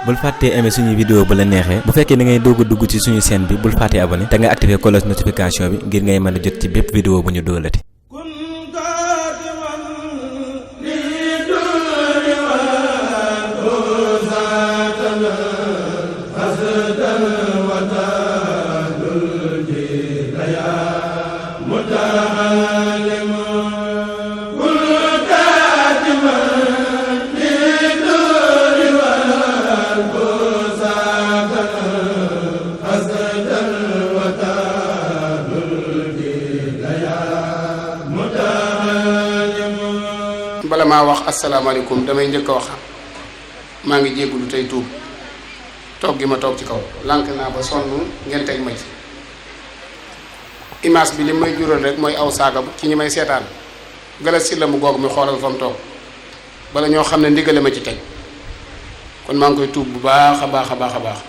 bul fàttee aimer suñu vidéo bu la neexee bu fekkee da ngay doog a dugg ci suñu chaîne bi bul fàttee abonné te nga activer cloche notification bi ngir ngay mën a jot ci bépp vidéo bu ñu doolati. bala maa wax asalaamaaleykum damay njëkk a wax maa ngi jéggulu tey tuub toog gi ma toog ci kaw lànk naa ba sonn ngeen teg ma ci image bi li may jural rek mooy aw saaga ci ñi may seetaan gala si la mu goog mi xoolal fa mu toog bala ñoo xam ne ndigale ma ci teg kon maa ngi koy tuub bu baax a baax a baax a baax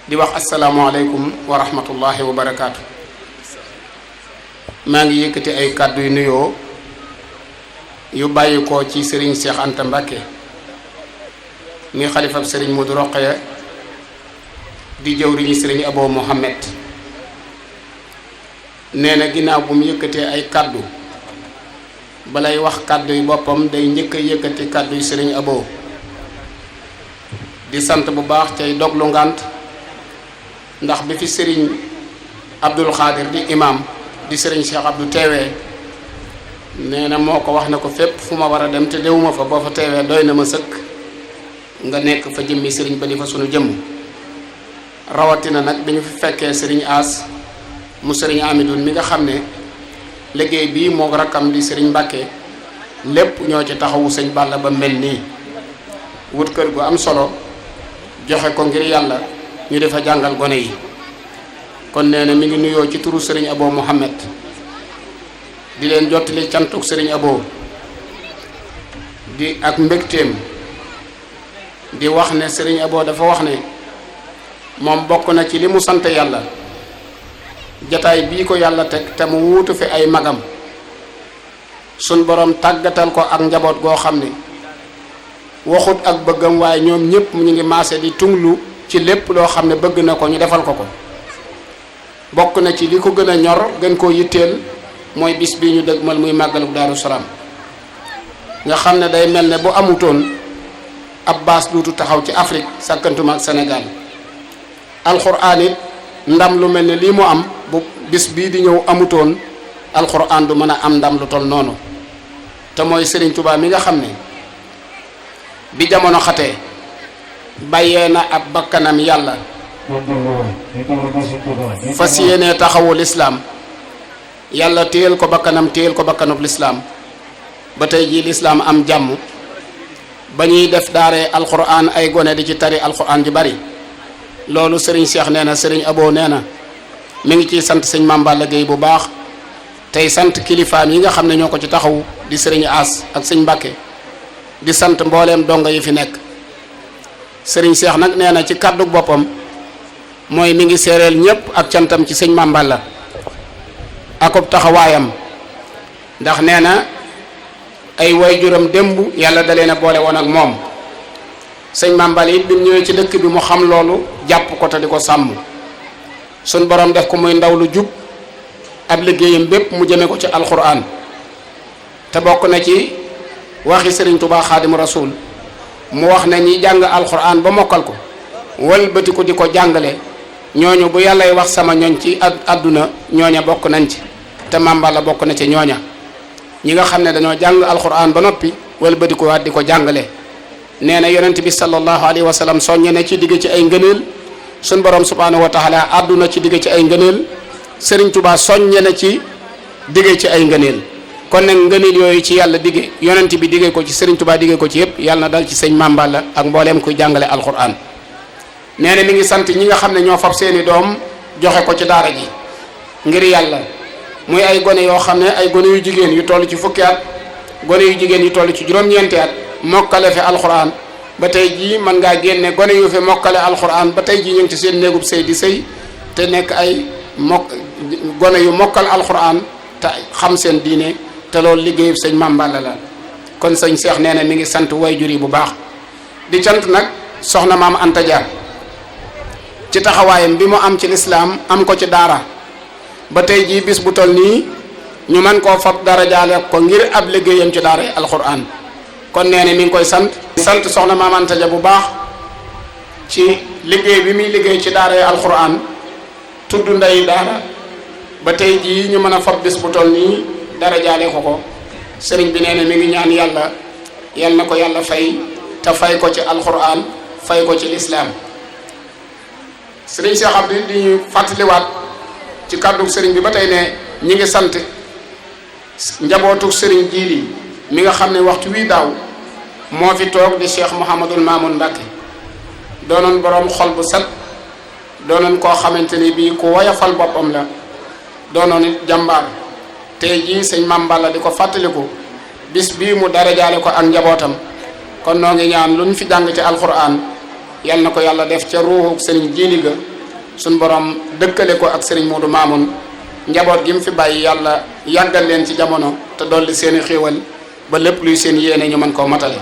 di wax asalaamaaleykum wa rahmatullahi wa barakaatu. maa ngi yëkkati ay kàddu yu nuyoo yu bàyyi ko ci Serigne Cheikh Anta Mbacké mi xalifab Serigne Modou Rokhaya di jëwriñu Serigne Abo Mohamed nee na ginnaaw bu mu yëkkatee ay kàddu balay wax kàddu yu boppam day njëkk a yëkkati kàddu yu Serigne Abo di sant bu baax cay doglu ngànt ndax bi fi Serigne Abdul Xaadir di imam di Serigne Cheikh Abdou teewee nee na moo ko wax na ko fépp fu ma war a dem te déwuma fa boo fa teewee doy na ma sëkk nga nekk fa jëmmi Serigne ba di fa sunu jëmm rawatina nag bi ñu fi fekkee Serigne As mu Serigne Amidoune mi nga xam ne liggéey bii moo rakkam di Serigne Mbacké lépp ñoo ci taxawu sëñ Balla ba mel nii wut kër gu am solo joxe ko ngir yàlla ñu defa jàngal gone yi kon nee na mi ngi nuyoo ci turu Serigne Abo Mohamed di leen jottali cantuk Serigne Abo di ak mbégteem di wax ne Serigne Abo dafa wax ne moom bokk na ci li mu sant yàlla jataay bii ko yàlla teg te mu wuutu fi ay magam sun borom tàggatal ko ak njaboot goo xam ne waxut ak bëggam waaye ñoom ñëpp ñu ngi maase di tunglu ci lépp loo xam ne bëgg na ko ñu defal ko ko bokk na ci li ko gën a ñor gën koo yitteel mooy bis bii ñu dëgmal muy màggalu Daaru Salaam nga xam ne day mel ne bu amutoon ab baas duutu taxaw ci Afrique sàkkantuma ak Sénégal alxuraan it ndam lu mel ne lii mu am bu bis bii di ñëw amutoon alxuraan du mën a am ndam lu toll noonu te mooy Serigne Touba mi nga xam ne bi jamono xatee bàyyee na ab bakkanam yàlla fas yéenee taxawu lislaam yàlla téyel ko bakkanam téyel ko bakkanub lislaam ba tey jii lislaam am jàmm ba ñuy def daaree alxuraan ay gone di ci tari alxuraan ju bari loolu Serigne Cheikh nee na Serigne Abo nee na mi ngi ciy sant sëñ Mame Balla Gueye bu baax tey sant kilifaam yi nga xam ne ñoo ko ci taxawu di Serigne As ak sëñ Mbacké di sant mbooleem dongo yi fi nekk Serigne Cheikh nag nee na ci kàddu boppam mooy mi ngi seereel ñépp ak cantam ci sëñ Mame Balla akob taxawaayam ndax nee na ay waajuram démb yàlla da leen a boole woon ak moom sëñ Mame Balla it bi mu ñëwee ci dëkk bi mu xam loolu jàpp ko te di ko sàmm suñ borom def ko muy ndaw lu jub ab liggéeyam bépp mu jëme ko ci alxuraan te bokk na ci waxi Serigne Touba Xaadimu Rasuul mu wax ne ñi jàng alxuraan ba mokkal ko wëlbati ko di ko jàngale ñooñu bu yàllay wax sama ñooñ ci àdduna ñooña bokk nañ ci te Mame Balla bokk na ci ñooña ñi nga xam ne dañoo jàng alxuraan ba noppi wëlbati ko waat di ko jàngale nee na yonent bi sallallahu alayhi wa sallam soññe na ci digg ci ay ngëneel suñ borom subhanahu wa taala àdduna ci digg ci ay ngëneel Serigne Touba soññe na ci digg ci ay ngëneel kon nag ngëneel yooyu ci yàlla digge yonent bi diggee ko ci Serigne Touba diggee ko ci yëpp yàlla na dal ci sëñ Mame Balla ak mbooleem kuy jàngale alxuraan nee na mi ngi sant ñi nga xam ne ñoo fab seeni doom joxe ko ci daara ji ngir yàlla muy ay gone yoo xam ne ay gone yu jigéen yu toll ci fukki at gone yu jigéen yu toll ci juróom-ñeenti at mokkale fi alxuraan ba tey jii mën ngaa génne gone yu fi mokkale alxuraan ba tey jii ñu ngi ci seen néegub sëy di sëy te nekk ay gone yu mokkal alxuraan te xam seen diine te loolu liggéeyub sëñ Mame Balla la kon sëñ Cheikh nee na mi ngi sant wayjur yi bu baax di cant nag soxna maam Anta Dia ci taxawaayam bi mu am ci lislaam am ko ci daara ba tey jii bis bu toll nii ñu mën koo fab dara jaale ko ngir ab liggéeyam ci daara alquran kon nee na mi ngi koy sant soxna maam Anta Dia bu baax ci liggéey bi muy liggéey ci daara alquran tudd ndey daara ba tey jii ñu mën a fab bis bu toll nii dara jaale ko sëriñ bi nee na mi ngi ñaan yàlla yal na ko yàlla fay te fay ko ci alquran fay ko ci lislaam sëriñ Cheikh Abdou di ñu fàttaliwaat ci kàddu sëriñ bi ba tey ne ñi ngi sant njabootu sëriñ Jiili mi nga xam ne waxtu wii daaw moo fi toog di Cheikh Mouhamadul Mamoun Mbacké doonoon boroom xol bu set doonoon koo xamante ni bii ku woyafal boppam la doonoon it jàmbaar tey jii sëñ Mame Balla di ko fàttaliku bis bii mu darajaale ko ak njabootam kon noo ngi ñaan lu ñu fi jàng ci alquran yal na ko yàlla def ca ruuxu sëriñ Jiili ga suñ borom dëkkale ko ak sëriñ Modou Mamoun njaboot gi mu fi bàyyi yàlla yàggal leen ci jamono te dolli seeni xéewal ba lépp luy seen yéene ñu mën koo matale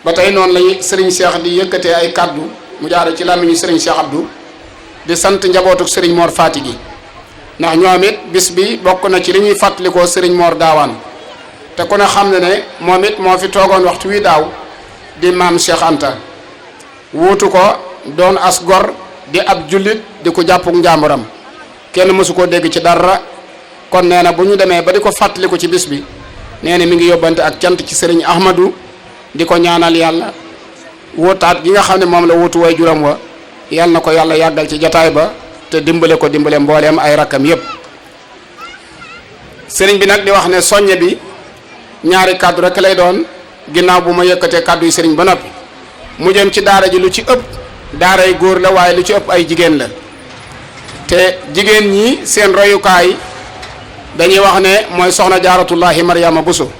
ba tey noonu lañu sëriñ Cheikh di yëkkatee ay kaddu mu jaare ci làmmiñu sëriñ Cheikh Abdou di sant njabootuk sëriñ Mor Fati gi ndax ñoom it bis bi bokk na ci li ñuy fàttalikoo sëriñ Mor Gaawaan te ku ne xam ne moom it moo fi toogoon waxtu wi daaw di maam Cheikh Anta wuutu ko doon as gor di ab jullit di ko jàppuk njàmburam kenn mësu koo dégg ci dara kon nee na bu ñu demee ba di ko fàttaliku ci bis bi nee na mi ngi yóbbante ak cant ci sëriñ Ahmadou di ko ñaanal yàlla wóotaat gi nga xam ne moom la wuutu way juram wa yàlla na ko yàlla yàggal ci jataay ba te dimbale mbooleem ay rakkam yépp sëriñ bi nag di wax ne soññe bi ñaari kàddu rek lay doon ginnaaw bu ma yëkkatee kàddu yi sëriñ ba noppi mu jëm ci daara ji lu ci ëpp daaray góor la waaye lu ci ëpp ay jigéen la te jigéen ñi seen royukaay dañuy wax ne mooy soxna jaaratullahi Mariama Bissou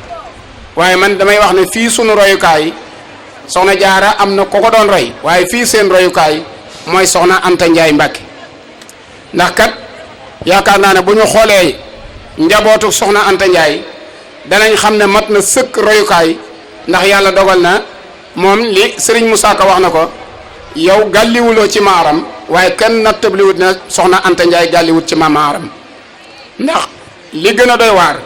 waaye man damay wax ne fii sunu royukaay soxna jaara am na ko ko doon roy waaye fii seen royukaay mooy soxna Anta Ndiaye Mbacké ndax kat yaakaar naa ne bu ñu xoolee njabootu soxna Anta Ndiaye danañ xam ne mat na sëkk royukaay ndax yàlla dogal na moom li Serigne Moussa Ka wax na ko yow gàlliwuloo ci maaram waaye kenn nag tëbliwut na soxna Anta Ndiaye gàlliwut ci maaram ndax li gën a doy waar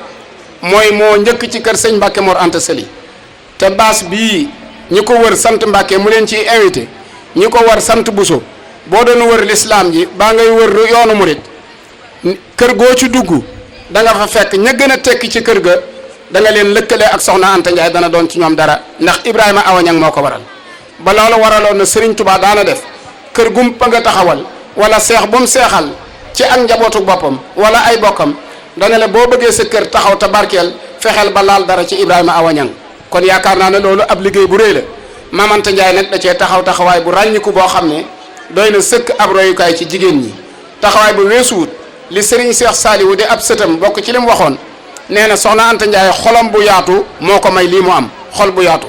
mooy moo njëkk ci kër sëñ Mbacké Mor Anta Sali te baas bii ñi ko wër sant Mbacké mu leen ciy invité ñi ko war sant Bousso boo doon wër lislaam ji baa ngay wër yoonu murit kër goo ci dugg da nga fa fekk ña gën a tekki ci kër ga da nga leen lëkkale ak soxna Anta Ndiaye dana doon ci ñoom dara ndax Ibrahima Awañang moo ko waral ba loolu waraloon na Serigne Touba daana def kër gum pa nga taxawal wala seex bu mu seexal ci ak njabootu boppam wala ay bokkam dana la boo bëggee sa kër taxaw te barkeel fexeel ba laal dara ci Ibrahima Awañang kon yaakaar naa ne loolu ab liggéey bu rëy la Mame Anta Ndiaye nag da cee taxawaay bu ràññiku boo xam ne doy na sëkk ab royukaay ci jigéen ñi taxawaay bu weesuwut li Serigne Cheikh Saliou di ab sëtam bokk ci li mu waxoon nee na soxna Anta Ndiaye xolam bu yaatu moo ko may lii mu am xol bu yaatu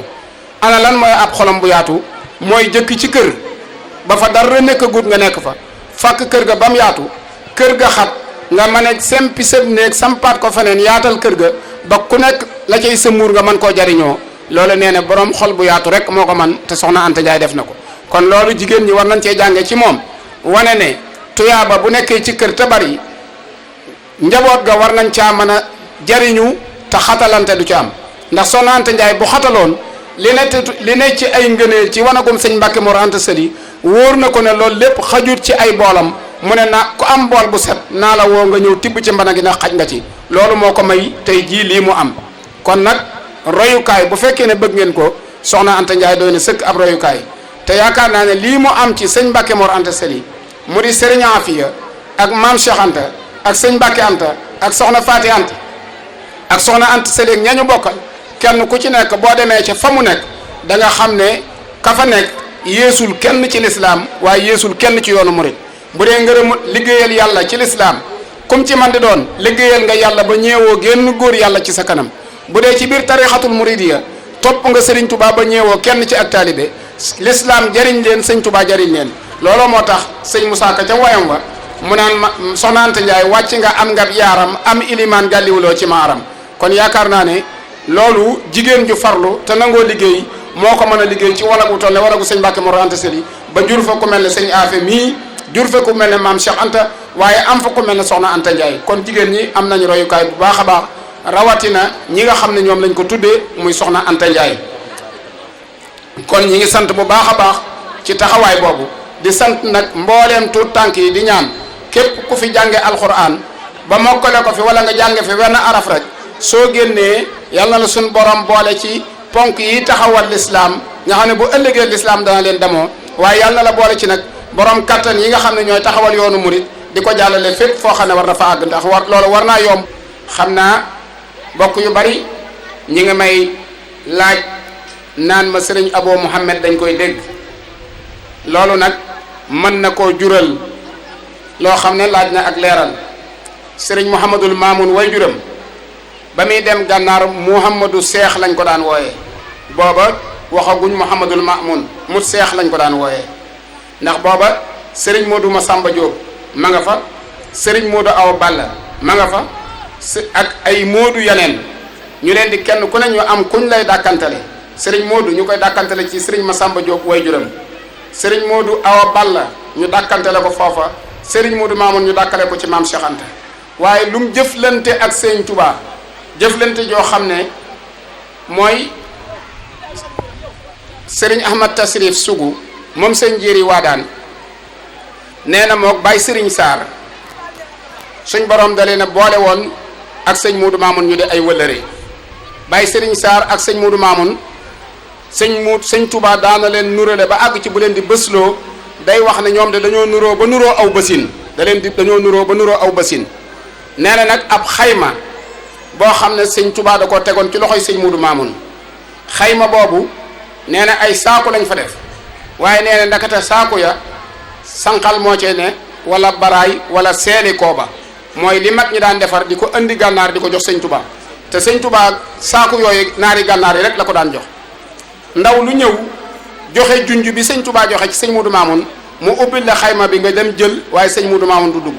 ana lan mooy ab xolam bu yaatu mooy jëkk ci kër ba fa dara nekk gut nga nekk fa fàkk kër ga ba mu yaatu kër ga xat nga mën a sempi sëb néeg sampaat ko feneen yaatal kër ga ba ku nekk la cay sa muur nga mën koo jariñoo loolu nee na borom xol bu yaatu rek moo ko man te soxna Anta Ndiaye def na ko kon loolu jigéen ñi war nañ cee jànge ci moom wane ne tuyaaba bu nekkee ci kër te bari njaboot ga war nañ caa mën a jariñu te xatalante du ci am ndax soxna Anta Ndiaye bu xataloon li ne ci ay ngëneel ci wanagum sëñ Mbacké Mor Anta Sali wóor na ko ne loolu lépp xajut ci ay boolam mu ne na ku am bool bu set naa la woo nga ñëw tibb ci mbana gi ndax xaj nga ci loolu moo ko may tey jii lii mu am kon nag royukaay bu fekkee ne bëgg ngeen ko soxna Anta Ndiaye doy na sëkk ab royukaay te yaakaar naa ne lii mu am ci sëñ Mbacké Mor Anta Sali mu di Serigne Afia ak maam Cheikh Anta ak sëñ Mbacké Anta ak soxna Faati Anta ak soxna Anta Sali ak ñañu bokkal kenn ku ci nekk boo demee ca fa mu nekk da nga xam ne ka fa nekk yeesul kenn ci lislaam waaye yeesul kenn ci yoonu murit bu dee ngërëm liggéeyal yàlla ci lislaam kum ci man di doon liggéeyal nga yàlla ba ñeewoo génn góor yàlla ci sa kanam bu dee ci biir tarixatul muridiya topp nga Serigne Touba ba ñeewoo kenn ci ak taalibe lislaam jariñ leen sëñ Touba jariñ leen looloo moo tax sëñ Moussa Ka ca wayam wa mu naan ma soxna Anta Ndiaye wàcc nga am ngab yaaram am ilimaan gàlliwuloo ci maaram kon yaakaar naa ne loolu jigéen ju farlu te nangoo liggéey moo ko mën a liggéey ci waragu toll ne waragu sëñ Mbacké Mor Anta Sali ba jur fa ku mel ne sëñ Afe mii jur fa ku mel ne maam Cheikh Anta waaye am fa ku mel ne soxna Anta Ndiaye kon jigéen ñi am nañu royukaay bu baax a baax rawatina ñi nga xam ne ñoom lañ ko tuddee muy soxna Anta Ndiaye kon ñi ngi sant bu baax a baax ci taxawaay boobu di sant nag mbooleem tuut tànk yi di ñaan képp ku fi jànge alxuraan ba mokkale ko fi wala nga jànge fi wenn araf rek soo génnee yàlla na la suñ borom boole ci ponk yi taxawal lislaam nga xam ne bu ëllëgee lislaam dana leen demoo waaye yàlla na la boole ci nag borom kattan yi nga xam ne ñooy taxawal yoonu murit di ko jàllale fépp foo xam ne war na fa àgg ndax loolu war naa yomb. xam naa bokk yu bari ñi ngi may laaj naan ma sëriñ Abo Mouhamed dañ koy dégg loolu nag mën na koo jural loo xam ne laaj na ak leeral sëriñ Mouhamadul Mamoun way juram ba muy dem gànnaar Mouhamadou Cheikh lañ ko daan wooyee booba waxaguñ Mouhamadul Mamoun mu Cheikh lañ ko daan wooyee ndax booba sëriñ Modou Massamba Diop ma nga fa sëriñ Modou Awa Balla ma nga fa ak ay Modou yeneen ñu leen di kenn ku ne ñu am kuñ lay dàkkantale sëriñ Modou ñu koy dàkkantale ci sëriñ Massamba Diop way juram sëriñ Modou Awa Balla ñu dàkkantale ko foofa sëriñ Modou Mamoun ñu dàkkale ko ci maam Cheikh Anta waaye lu mu jëflante ak sëriñ Touba jëflante joo xam ne mooy sëriñ Ahmad Tasrif Sougou moom sëñ Jéeri Waadaan nee na mook Baye sëriñ Sarr suñ borom da leen a boole woon ak sëñ Modou Mamoun ñu de ay wëllëre Baye sëriñ Sarr ak sëñ Modou Mamoun sëñ Touba daana leen nurale ba àgg ci bu leen di bësloo day wax ne ñoom de dañoo nuroo ba nuroo aw basin dañoo nuroo ba nuroo aw basin nee na nag ab xayma boo xam ne sëñ Touba da ko tegoon ci loxoy sëñ Modou Mamoun xayma boobu nee na ay saako lañ fa def waaye nee na ndakate saako ya sànqal moo cee ne wala baraay wala seeni kooba mooy li mag ñi daan defar di ko andi gànnaar di ko jox sëñ Touba te sëñ Touba saako yooyu naari gànnaar yi rek la ko daan jox ndaw lu ñëw joxe junj bi sëñ Touba joxe ci sëñ Modou Mamoun mu ubbil la xayma bi nga dem jël waaye sëñ Modou Mamoun du dugg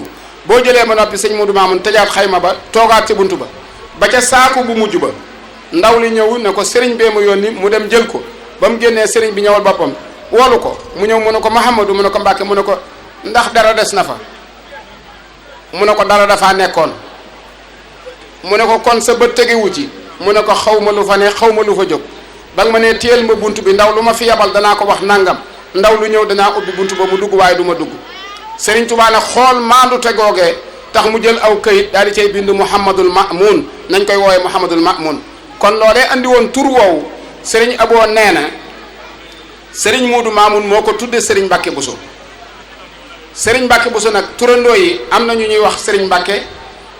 boo jëlee ba noppi sëñ Modou Mamoun tëjaat xayma ba toogaat ci buntu ba ca saako bu mujj ba ndaw li ñëw ne ko sëriñ bee ma yónni mu dem jël ko ba mu génnee sëriñ bi ñëwal boppam woolu ko mu ñëw mu ne ko Mouhamadou mu ne ko Mbacké mu ne ko ndax dara des na fa mu ne ko dara dafaa nekkoon mu ne ko kon sa bët tegewu ci mu ne ko xaw ma lu fa ne xaw ma lu fa jóg ba nga ma ne téyel ma bunt bi ndaw lu ma fi yabal danaa ko wax nangam ndaw lu ñëw danaa ubbi bunt ba mu dugg waaye du ma dugg sëriñ Touba ne xool maandu te googee tax mu jël aw këyit daal di cay bind Mouhamadul Mamoun nañ koy woowee Mouhamadul Mamoun kon loolee andi woon tur woowu sëriñ Abo nee na sëriñ Modou Mamoun moo ko tudde sëriñ Mbacké Bousso sëriñ Mbacké Bousso nag turandoo yi am na ñu ñuy wax sëriñ Mbacké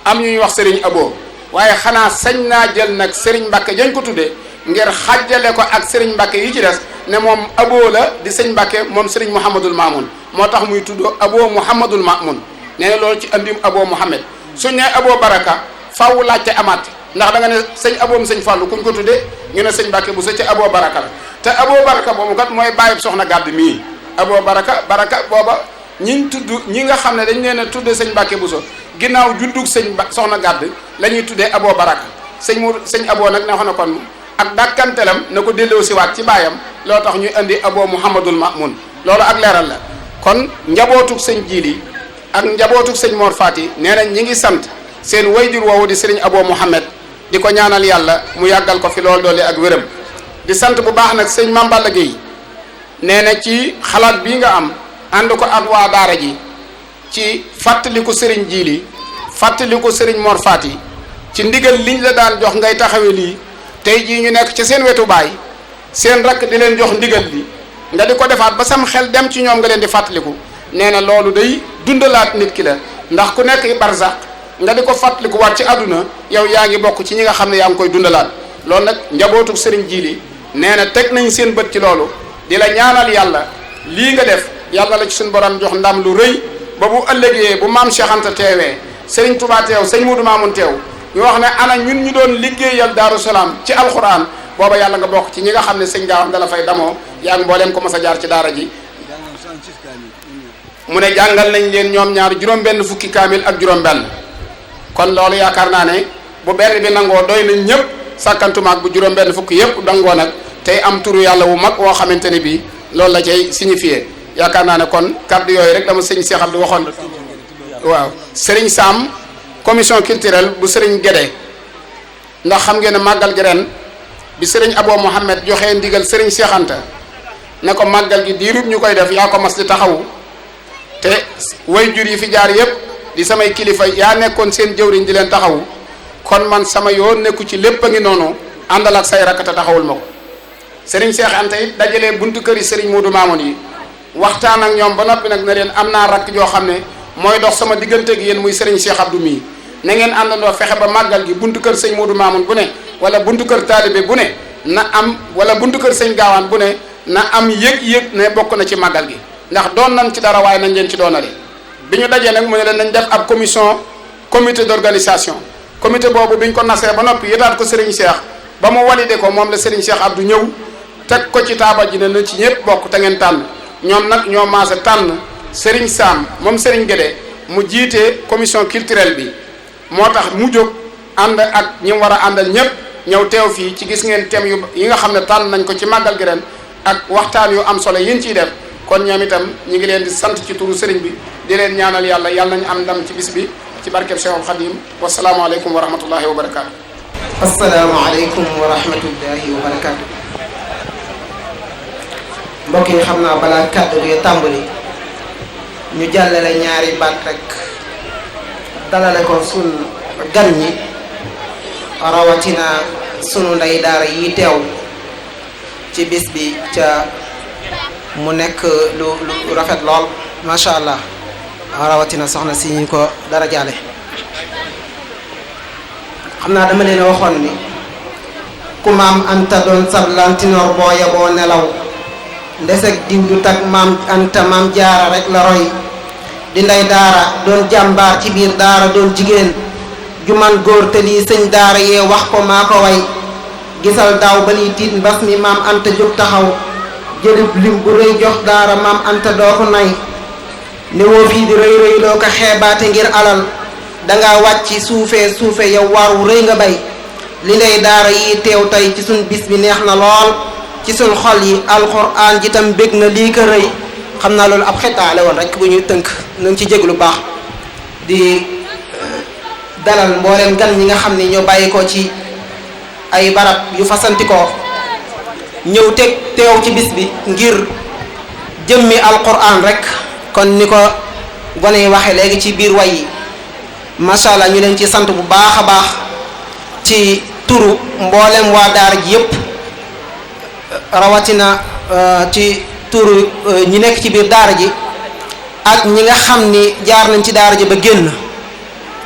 am ñu ñuy wax sëriñ Abo waaye xanaa sañ naa jël nag sëriñ Mbacké jañ ko tudde ngir xàjjale ko ak sëriñ Mbacké yi ci des ne moom Abo la di sëñ Mbacké moom sëriñ Mouhamadul Mamoun moo tax muy tudd Abo Mouhamadul Mamoun nee na loolu ci andim Abo Mouhamed suñ ne Abo Baraka faaw laajte amaat ndax da nga ne sëñ Aboom sëñ Fallou kuñ ko tuddee ñu ne sëñ Mbacké Bousso ci Abo Baraka la te Abo Baraka boobu kat mooy bàyyib soxna gàdd mii Abo Baraka booba ñiñ tudd ñi nga xam ne dañ leen a tudde sëñ Mbacké Bousso ginnaaw juddug soxna gàdd la ñuy tuddee Abo Baraka sëñ Abo nag ne wax na kon ak dàkkantelam na ko delloo siwaat ci baayam loo tax ñuy indi Abo Mouhamadul Mamoun loolu ak leeral la kon njabootug sëñ Jili ak njabootug sëñ Mor Fati nee nañ ñi ngi sant seen wayjur woowu di sëriñ Abo Mouhamed di ko ñaanal yàlla mu yàggal ko fi loolu doole ak wéram di sant bu baax nag sëñ Mame Balla Gueye nee na ci xalaat bii nga am ànd ko ak waa daara ji ci fàttaliku sëriñ Jili fàttaliku sëriñ Mor Fati ci ndigal liñ la daan jox ngay taxawe lii tey jii ñu nekk ci seen wetu baay seen rakk di leen jox ndigal li nga di ko defaat ba sam xel dem ci ñoom nga leen di fàttaliku nee na loolu day dundalaat nit ki la ndax ku nekk barzaq nga di ko fàttaliku waat ci àdduna yow yaa ngi bokk ci ñi nga xam ne yaa ngi koy dundalaat loolu nag njabootu sëriñ Jili nee na teg nañ seen bët ci loolu di la ñaanal yàlla lii nga def yàlla la ci suñu borom jox ndam lu rëy ba bu ëllëgee bu maam Cheikh Anta teewee sëriñ Touba teew sëñ Modou Mamoun teew ñu wax ne ana ñun ñu doon liggéeyal Daaru Salaam ci alxuraan booba yàlla nga bokk ci ñi nga xam ne sëñ Gaawam dala fay damoo yaa ngi mbooleem ko mas a jaar ci daara ji mu ne jàngal nañ leen ñoom ñaar juróom-benn fukki kaamil ak juróom-benn kon loolu yaakaar naa ne bu benn bi nangoo doy nañ ñëpp sàkkantumaak bu juróom-benn fukki yëpp dangoo nag tey am turu yàlla wu mag woo xamante ne bii loolu la cay signifié yaakaar naa ne kon kàddu yooyu rek dama sëñ Cheikh Abdou waxoon waaw Serigne Sam commission culturelle bu Serigne Guédé ndax xam ngeen ne màggal gi ren bi Serigne Abo Mohamed joxee ndigal Serigne Cheikh Anta ne ko màggal gi diirub ñu koy def yaa ko mas di taxawu te way jur yi fi jaar yépp di samay kilifa yaa nekkoon seen jëwriñ di leen taxawu kon man sama yoon nekku ci lépp a ngi noonu àndal ak say rakk te taxawul ma ko Serigne Cheikh Anta it dajalee buntu kër yi Serigne Modou Mamoun yi waxtaan ak ñoom ba noppi nag ne leen am naa rakk joo xam ne mooy dox sama diggante gi yéen muy Serigne Cheikh Abdou mii na ngeen àndandoo fexe ba màggal gi buntu kër sëñ Modou Mamoun bu ne wala buntu kër taalibe bu ne na am wala buntu kër sëñ Gaawaan bu ne na am yëg-yëg ne bokk na ci màggal gi ndax doon nañ ci dara waaye nañ leen ci doonale bi ñu dajee nag mu ne leen nañ def ab comité d'organisation comité boobu bi ñu ko nasee ba noppi yëtaat ko Serigne Cheikh ba mu validé ko moom la Serigne Cheikh Abdou ñëw teg ko ci taabal ji ne na ci ñëpp bokk te ngeen tànn ñoom nag ñoo maase tànn Serigne Sam moom Serigne Guédé mu jiite commission culturelle bi moo tax mu jóg ànd ak ñi mu war a àndal ñëpp ñëw teew fii ci gis ngeen thème yi nga xam ne tànn nañ ko ci màggal gi ren ak waxtaan yu am solo yin ciy def kon ñoom itam ñu ngi leen di sant ci turu Serigne bi di leen ñaanal yàlla yàlla nañu am ndam ci bis bi ci barkeb Cheikhul Khadim wasalaamaaleykum wa rahmatullahi wa barakaatu. asalaamaaleykum wa rahmatullahi wa barakaatu. mbokk yi xam naa balaa kàddu gi tàmbali ñu jàllale ñaari baat rek dalale ko sun gan ñi rawatina sunu ndey daara yi teew ci bis bi ca mu nekk lu rafet lool macha allah rawatina soxna si ñu ko dara jaale xam naa dama leen waxoon ni ku maam Anta doon sablantinoor boo yeboo nelaw ndeseg diw du tag maam Anta maam jaara rek la roy di ndey daara doon jàmbaar ci biir daara doon jigéen ju man góor te lii sëñ daara yee wax ko maa ko way gisal daaw ba lii tiit mbas mi maam Anta jóg taxaw jëlib lim bu rëy jox daara maam Anta doo ko nay ne woo fii di rëy rëy loo ko xeebaate ngir alal danga wàcc suufe yow waaru rëy nga bay li ndey daara yi teew tey ci suñ bis bi neex na lool ci suñ xol yi alxuraan ji tam bég na lii ko rëy xam naa loolu ab xetaale woon rek bu ñuy tënk nañ ci jéglu baax di dalal mboolem gan ñi nga xam ne ñoo bàyyi ko ci ay barab yu fasantikoo ñëw teew ci bis bi ngir jëmmi alquran rek kon ni ko gone yi waxe léegi ci biir way yi macha allah ñu leen ci sant bu baax a baax ci turu mboolem waa daara ji yépp rawatina ci turu ñi nekk ci biir daara ji ak ñi nga xam ni jaar nañ ci daara ji ba génn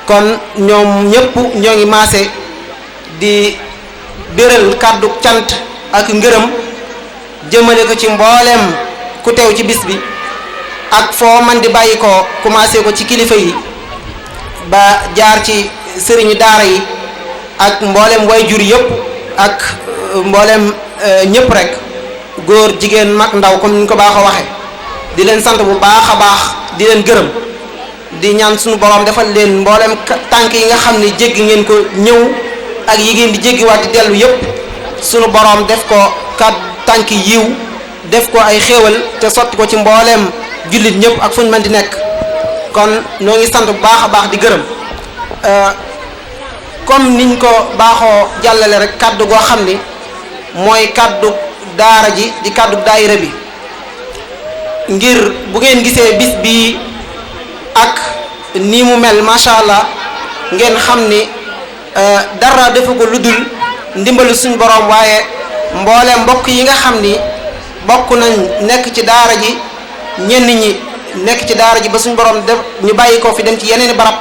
kon ñoom ñépp ñoo ngi maase di béral kàddu cant ak ngërëm jëmale ko ci mboolem ku teew ci bis bi ak foo man di bàyyi ko commencé ko ci kilifa yi ba jaar ci sëriñu daara yi ak mboolem wayjur yëpp ak mboolem ñëpp rek góor jigéen mag ndaw comme ni ñu ko baaxoo waxe di leen sant bu baax a baax di leen gërëm di ñaan suñu borom defal leen mboolem tànk yi nga xam ne jéggi ngeen ko ñëw ak yi ngeen di jéggiwaat di dellu yëpp sunu borom def ko kat tànk yiw def ko ay xéewal te sotti ko ci mbooleem jullit ñëpp ak fu ñu mën di nekk kon noo ngi sant bu baax a baax di gërëm comme niñ ko baaxoo jàllale rek kaddu goo xam ni mooy kaddu daara ji di kaddu daayira bi ngir bu ngeen gisee bis bi ak ni mu mel macha allah ngeen xam ni dara defu ko lu dul ndimbalu suñ borom waaye mboole mbokk yi nga xam ni bokk nañ nekk ci daara ji ñenn ñi nekk ci daara ji ba suñ borom def ñu bàyyi ko fi dem ci yeneen barab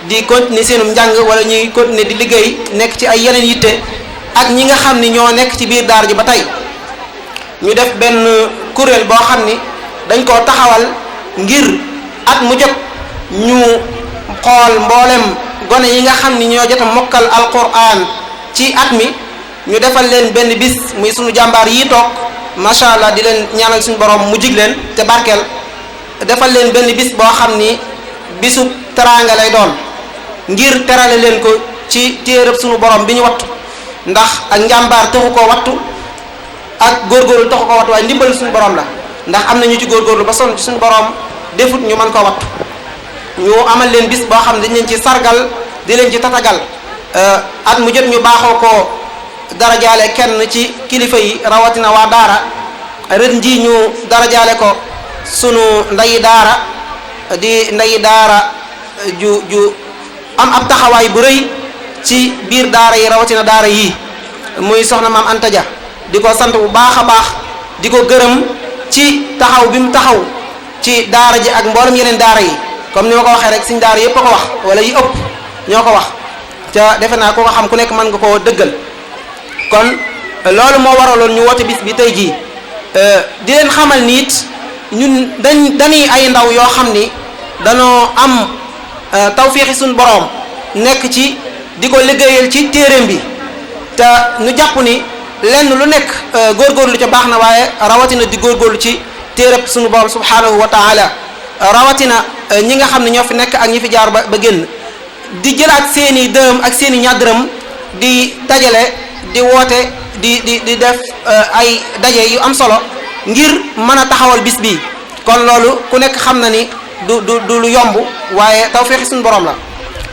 di continuer seenum njàng wala ñuy continuer di liggéey nekk ci ay yeneen yitte ak ñi nga xam ni ñoo nekk ci biir daara ji ba tey ñu def benn kuréel boo xam ni dañ koo taxawal ngir at mu jot ñu xool mboolem gone yi nga xam ni ñoo jot a mokkal alquran ci at mi ñu defal leen benn bis muy sunu jàmbaar yi toog macha allah di leen ñaanal suñu borom mu jig leen te barkeel defal leen benn bis boo xam ni bisu teraanga lay doon ngir terale leen ko ci téereb sunu borom bi ñu wattu ndax ak njàmbaar taxu koo wattu ak góorgóorlu taxu ko wattu waaye ndimbal suñu borom la ndax am na ñu ci góorgóorlu ba sonn ci suñu borom defut ñu mën koo wattu ñu amal leen bis boo xam ne dañ leen ci sargal di leen ci tatagal at mu jot ñu baaxoo ko darajaale kenn ci kilifa yi rawatina waa daara ren ji ñu darajaale ko sunu ndayi daara di ndayi daara ju am ab taxawaay bu rëy ci biir daara yi rawatina daara yii muy soxna maam Anta Dia di ko sant bu baax a baax di ko gërëm ci taxaw bi mu taxaw ci daara ji ak mboolem yeneen daara yi comme ni ma ko waxee rek suñ daara yëpp a ko wax wala yi ëpp ñoo ko wax te defe naa ko ko xam ku nekk mën nga koo dëggal kon loolu moo waraloon ñu woote bis bi tey jii di leen xamal ni it ñun dañuy ay ndaw yoo xam ni danoo am tawféexi suñu boroom nekk ci di ko liggéeyal ci téeréem bi te ñu jàpp ni lenn lu nekk góorgóorlu ca baax na waaye rawatina di góorgóorlu ci téereb suñu boroom subhanahu wa taala rawatina ñi nga xam ne ñoo fi nekk ak ñi fi jaar ba génn di jëlaat seeni dërëm ak seeni ñaar dërëm di dajale di woote di def ay daje yu am solo ngir mën a taxawal bis bi kon loolu ku nekk xam na ni du lu yomb waaye tawfeexi suñu borom la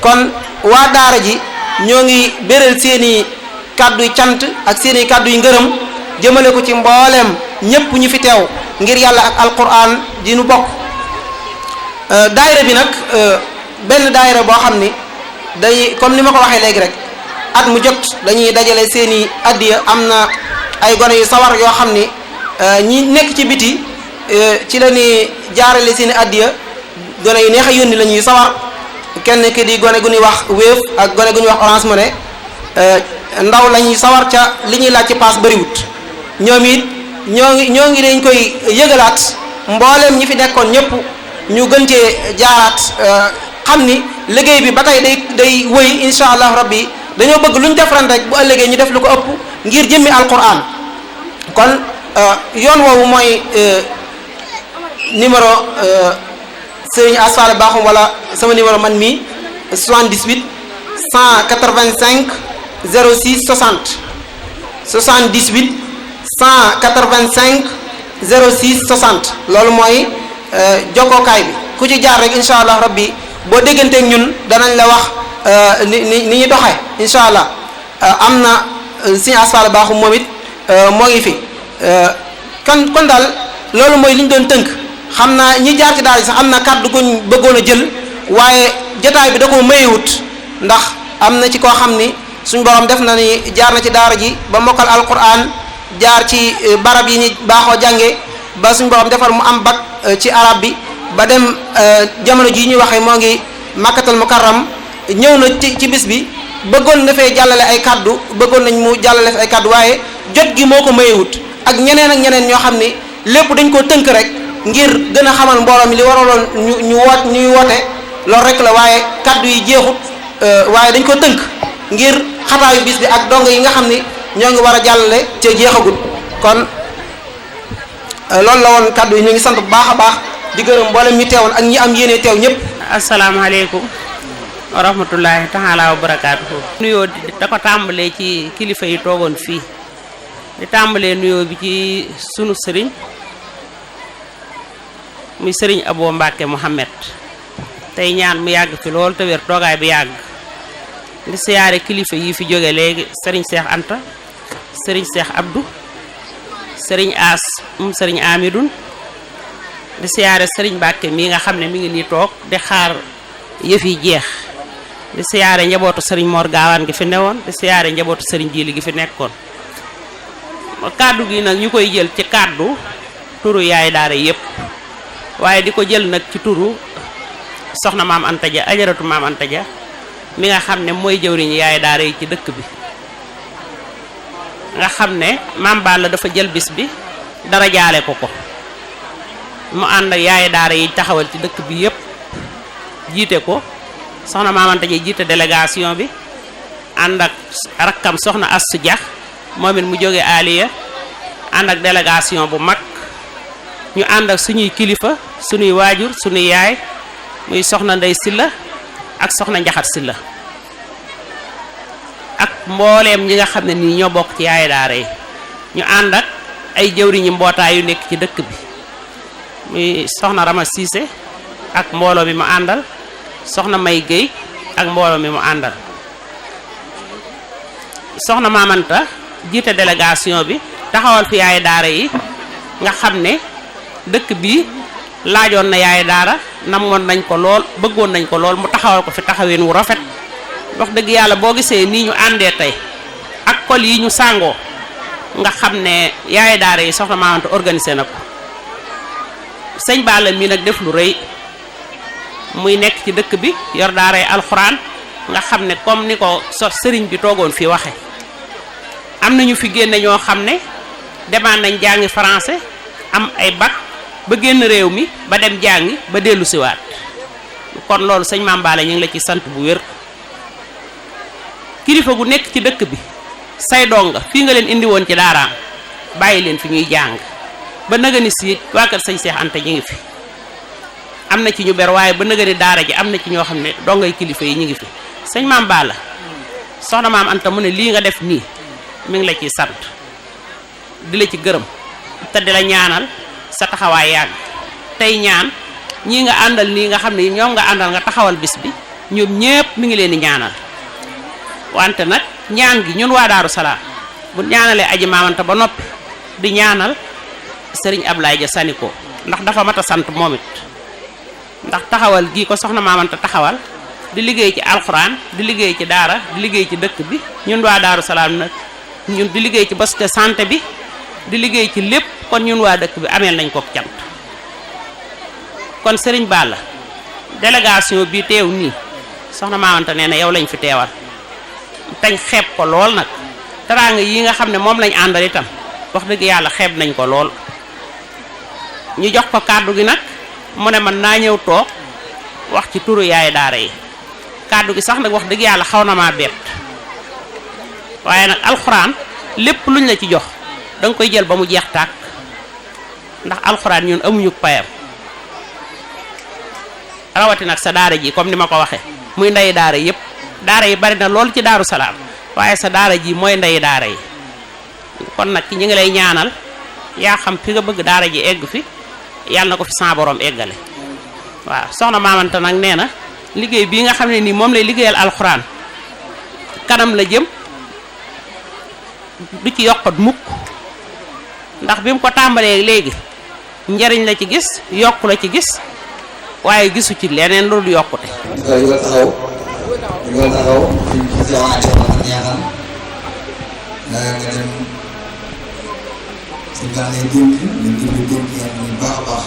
kon waa daara ji ñoo ngi béral seeni kàdduy cant ak seeni kàdduy ngërëm jëmale ko ci mbooleem ñépp ñu fi teew ngir yàlla ak alquran di nu bokk daayira bi nag benn daayira boo xam ni day comme ni ma ko waxee léegi rek at mu jot dañuy dajale seeni addiya am na ay gone yu sawar yoo xam ni ñi nekk ci biti ci la ñuy jaarale seeni addiya gone yu neex a yónni la ñuy sawar kenn ki di gone gu ñuy wax Wave ak gone gu ñuy wax Orange Money ndaw la ñuy sawar ca li ñuy laaj ci paas bëriwut ñoom it ñoo ngi dañ koy yëgalaat mbooleem ñi fi nekkoon ñëpp ñu gën cee jaaraat xam ni liggéey bi ba tey day wëy insha allah rabbi dañoo bëgg lu ñu def ren rek bu ëllëgee ñu def lu ko ëpp ngir jëmmi alquran kon yoon woowu mooy numéro Serigne Asfal Bakhoum wala sama numéro man mi 78 185 06 60 78 185 06 60 loolu mooy jokkookaay bi ku ci jaar rek incha allah rabbi boo dégganteeg ñun danañ la wax ni ñuy doxee incha allah am na Serigne Asfal Bakhoum moom it moo ngi fi kon daal loolu mooy li ñu doon tënk xam naa ñi jaar ci daara ji sax am na kàddu guñ bëggoon a jël waaye jotaay bi da ko mayewut ndax am na ci koo xam ni suñ borom def na ni jaar na ci daara ji ba mokkal alquran jaar ci barab yi ñi baaxoo jànge ba suñ borom defal mu am bac ci arab bi ba dem jamono jii ñuy waxee moo ngi makkatal mukarram ñëw na ci bis bi bëggoon na fee jàllale ay kàddu bëggoon nañ mu jàllale fi ay kàddu waaye jot gi moo ko mayewut ak ñeneen ñoo xam ni lépp dañ koo tënk rek ngir gën a xamal mbooloo mi li waraloon ñuy woote loolu rek la waaye kàddu yi jeexut waaye dañ ko tënk ngir xataayu bis bi ak dong yi nga xam ni ñoo ngi war a jàllale ca jeexagul kon loolu la woon kàddu yi ñu ngi sant bu baax a baax di gërëm mboolem ñi teewoon ak ñi am yéene teew ñëpp. asalaamaaleykum wa rahmatullahi taala wa barakaatuhu. nuyoo da ko tàmbalee ci kilifa yi toogoon fii di tàmbalee nuyoo bi ci sunu sëriñ muy sëriñ Abo Mbacké Mouhamed tey ñaan mu yàgg fi lool te wér toogaay bi yàgg di siyaare kilifa yi fi jóge léegi sëriñ Cheikh Anta sëriñ Cheikh Abdou sëriñ As sëriñ Amidoun di siyaare sëriñ Mbacké mii nga xam ne mi ngi nii toog di xaar yëf yi jeex di siyaare njabootu sëriñ Mor Gaawaan gi fi newoon di siyaare njabootu sëriñ Jili gi fi nekkoon kàddu gi nag ñu koy jël ci kàddu turu yaay daara yépp waaye di ko jël nag ci turu soxna maam Anta Dia ajaratu maam Anta Dia mi nga xam ne mooy jëwriñ yaay daara yi ci dëkk bi nga xam ne maam Balla dafa jël bis bi dara jaale ko mu ànd ak yaay daara yi taxawal ci dëkk bi yépp jiite ko soxna maam Anta Dia jiite délégation bi ànd ak rakkam soxna Assu Dia moom it mu jóge Aliya ànd ak délégation bu mag ñu ànd ak suñuy kilifa suñuy waajur suñuy yaay muy soxna Ndey Silla ak soxna Njaxat Silla ak mbooleem ñi nga xam ne nii ñoo bokk ci yaay daara yi ñu ànd ak ay jëwriñi mbootaay yu nekk ci dëkk bi muy soxna Rama Cissé ak mbooloo mi mu àndal, soxna May Gueye ak mbooloo mi mu àndal, soxna Mame Anta jiite délégation bi taxawal fi yaay daara yi nga xam ne dëkk bi laajoon na yaay daara, namoon nañ ko lool, bëggoon nañ ko lool, mu taxawal ko fi taxaween wu rafet. wax dëgg yàlla boo gisee nii ñu àndee tey ak kol yi ñu sàngoo nga xam ne yaay daara yi soxna Mame Anta organisé na ko. sëñ Balla mii nag def lu rëy muy nekk ci dëkk bi yor daaray alxuraan nga xam ne comme ni ko sëriñ bi toogoon fii waxe am nañu fi génne ñoo xam ne demaan nañ jàngi français am ay bac ba génn réew mi ba dem jàngi ba dellu siwaat kon loolu sëñ Mame Balla ñu ngi la ci sant bu wér. kilifa gu nekk ci dëkk bi say donga fii nga leen indi woon ci daaraam bàyyi leen fi ñuy jàng ba nëgëni si waa kër sëñ Cheikh Anta ñu ngi fi am na ci ñu ber waaye ba nëgëni daara ji am na ci ñoo xam ne dongay kilifa yi ñu ngi fi. sëñ Mame Balla soxna Mame Anta mu ne lii nga def nii mi ngi la ciy sant di la ci gërëm te di la ñaanal sa taxawaay yàgg tey ñaan ñii nga àndal nii nga xam ne ñoom nga àndal nga taxawal bis bi ñoom ñépp mi ngi leen di ñaanal. wante nag ñaan gi ñun waa Daaru Salaam bu ñaanalee aji Mame Anta ba noppi di ñaanal Serigne Ablaye ja Saniko ndax dafa mat a sant moom it ndax taxawal gii ko soxna Mame Anta taxawal di liggéey ci alxuraan di liggéey ci daara di liggéey ci dëkk bi ñun waa Daaru Salaam nag ñun di liggéey ci poste de santé bi di liggéey ci lépp kon ñun waa dëkk bi ameel nañ ko cant. kon Serigne Balla délégation bi teew nii soxna Mame Anta nee na yow lañ fi teewal. tañ xeeb ko lool nag teraanga yi nga xam ne moom lañ àndal itam wax dëgg yàlla xeeb nañ ko lool ñu jox ko kàddu gi nag mu ne man naa ñëw toog wax ci turu yaay daara yi kàddu gi sax nag wax dëgg yàlla xaw na maa bett waaye nag alxuraan lépp luñ la ci jox danga koy jël ba mu jeex tàkk ndax alxuraan ñun amuñu payam rawati nag sa daara ji comme ni ma ko waxee muy ndey daara yépp daara yi bari na loolu ci Daaru Salaam waaye sa daara ji mooy ndey daara yi kon nag ñu ngi lay ñaanal yaa xam fi nga bëgg daara ji egg fi yàlla na ko fi sa borom eggale. waaw soxna Mame Anta nag nee na liggéey bii nga xam ne nii moom lay liggéeyal alxuraan kanam la jëm du ci yokkat mukk ndax bi mu ko tàmbalee léegi njariñ la ci gis yokku la ci gis waaye gisu ci leneen loolu yokkute. ñu taxaw ci jamono ñaanal nga dem ci gàllankoor yi dénk yéen bu baax a baax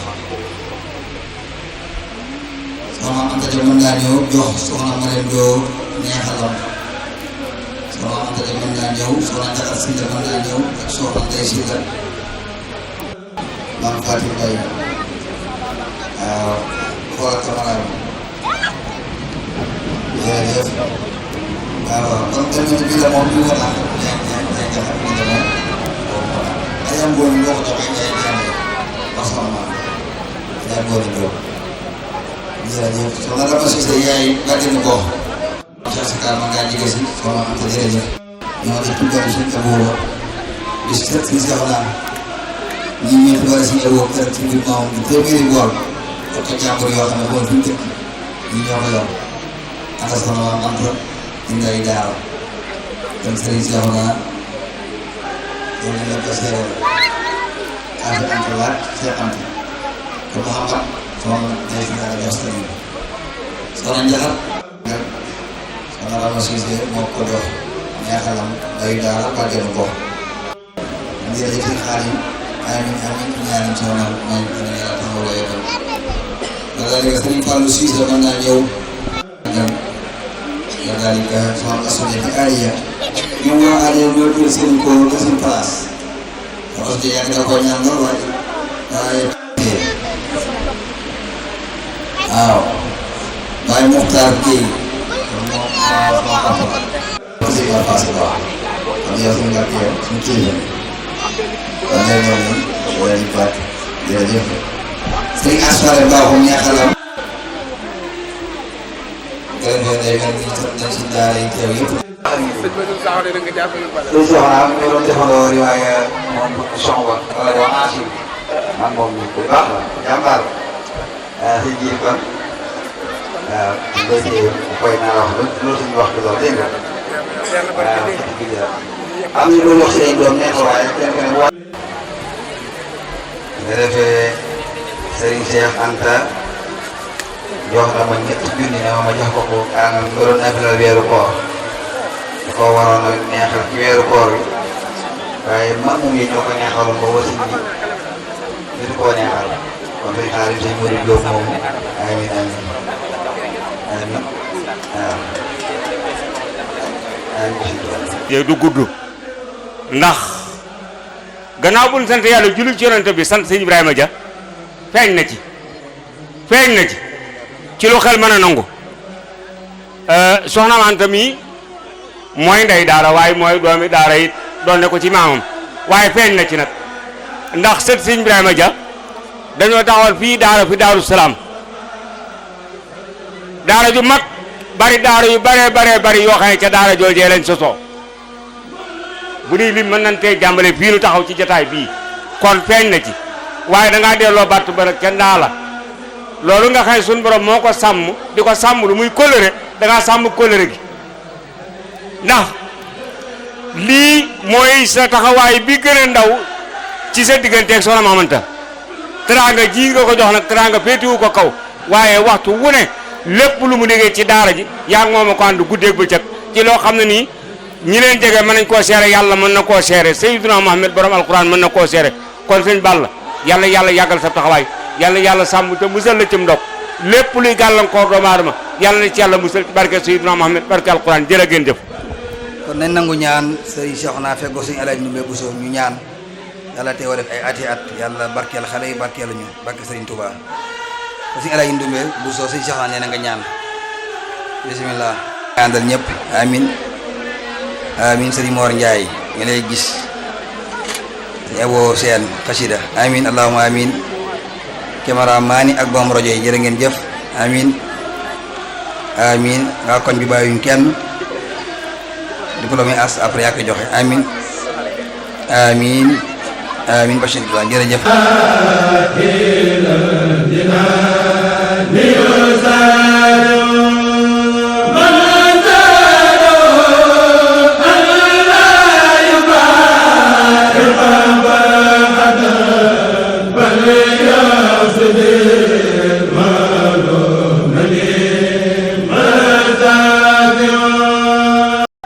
soxna Anta de mën ngaa ñëw jox soxna ma leen doo neexalam soxna Anta de mën ngaa ñëw soxna Ndiakhate si de mën ngaa ñëw ak soxna Ndeye si la maam Fatou Mbaye waaw xoolal camarade jërëjëf waaw kon tamit bii la moom bii war naa ko ñaar jafe bii la moom ay am góor boo ko joxee ngay jàngee wax sama maam ay am góor yu jóg jërëjëf soxna Rama Cissé yaay bàttinu ko Cheikh si kaar ma ngaa jige si soxna Anta jërëjëf ñoo di tuddal suñ aboo bis set si sax naa ñi ñëw fi war a si aboo kër ci biir moom di téeméeri bool ak ko jàmbur yoo xam ne bool fi mu dëkk ñi ñoo ko yor Anta soxna Mame Anta di ngay Daara kon Serigne Cheikh naa yow la ñu ko seeral Anta Anta laaj Cheikh Anta kon Mouhamad soxna day fi dara jox Serigne soxna Ndiakhate soxna Rama Cissé moo ko jox neexalam ngay Daara bàjjenu ko jërëjëf si Xaadim amiin amiin ñaanal soxna may dana yàlla taxaw la yokkal wala léegi Serigne Fallou Cissé mën naa ñëw ya dalika soxna Assoune ci Aliya ñoom waa Aliya ñoo jël seen ko ba seen place parce que yàgg na ko ñaan lool waaye waaw waaye Muxtaar Gueye moom moo papa parce que passé ba am yow suñu gàtt yow suñu kii kon léegi noonu wala ñu baat jërëjëf sëñ Asfare baaxum ñaaxalam day mel ni sax nañ si daara yi teew yëpp soxnaam ñu doon defandoo riwaaya moom soxba wala wax ancim man moom bu baax la jàmbaar la si jiir kon waaw ngay téye koy naa wax loolu suñu wax bi loolu dégg nga waaw am ñu doon wax si ay doom neex waaye kenn ku ne nga defee Serigne Cheikh Anta jox na ma ñetti junni ne ma jox ko ko nga doon nafilal weeru koor da koo waroon a neexal ci weeru koor bi waaye man moom yi ñoo ko neexaloon ba wasin bi ñu koo neexal kon suñu xaalis sëñ Modou Diop moom amin amin amin waaw amin yow du gudd ndax gannaaw bu ñu sant yàlla julli ci yonent bi sant sëñ Ibrahima Dia feeñ na ci lu xel mën a nangu soxna Anta mi mooy ndey daara waaye mooy doomi daara it doon ne ko ci maamam waaye feeñ na ci nag ndax sët sëñ Ibrahima Dia dañoo taxawal fii daara fi Daaru Salaam daara ju mag bari daara yu bari yoo xam ne ca daara joojee lañ sosoo bu nii lim mën nañ tey jàmbale fii nu taxaw ci jataay bii kon feeñ na ci waaye da ngaa delloo batt ba nag kenn daa la loolu nga xam ne suñu borom moo ko sàmm di ko sàmm lu muy kóllëre da ngaa sàmm kóllëre gi ndax lii mooy sa taxawaay bi gën a ndaw ci sa digganteeg soxna Mame Anta teraanga ji nga ko jox nag teraanga féetiwu ko kaw waaye waxtu wu ne lépp lu mu liggéey ci daara ji yaa ngi moom a ko ànd guddeeg bëccëg ci loo xam ne nii ñi leen jege mën nañ koo seere yàlla mën na koo seere Seydina Muhammad borom alquran mën na koo seere kon sëñ Balla yàlla yàggal sa taxawaay yàlla sàmm te musal la ci ndog lépp luy gàllankoor doomu aadama yàlla na ci yàlla musal ci barke Seydina Muhammad barke alquran jërë ngeen jëf. kon nañ nangu ñaan sëriñ Cheikh naa feggoo suñu alaaj Ndumbe Bissou ñu ñaan yàlla teewoo def ay ati at yàlla barkeel xale yi barkeel ñu barke sëriñ Touba ko suñu alaaj Ndumbe Bissou sëriñ Cheikh naa nee na nga ñaan bismillah àndal ñëpp amin amin sëriñ Mor Ndiaye nga lay gis sëriñ Abo Seen xasida amin allahumma amin caméra maani ak boom rajo yi jërë ngeen jëf amin amin waa koñ bi bàyyuñ kenn diplôme as après yaa koy joxe amin amin amin Bachir Ibrahima jërëjëf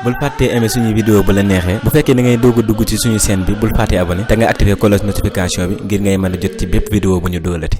bul fàttee aimer suñu vidéo bu la neexee bu fekkee da ngay doog a dugg ci suñu chaîne bi bul fàttee abonné te nga activer cloche notification bi ngir ngay mën a jot ci bépp vidéo bu ñu dóolati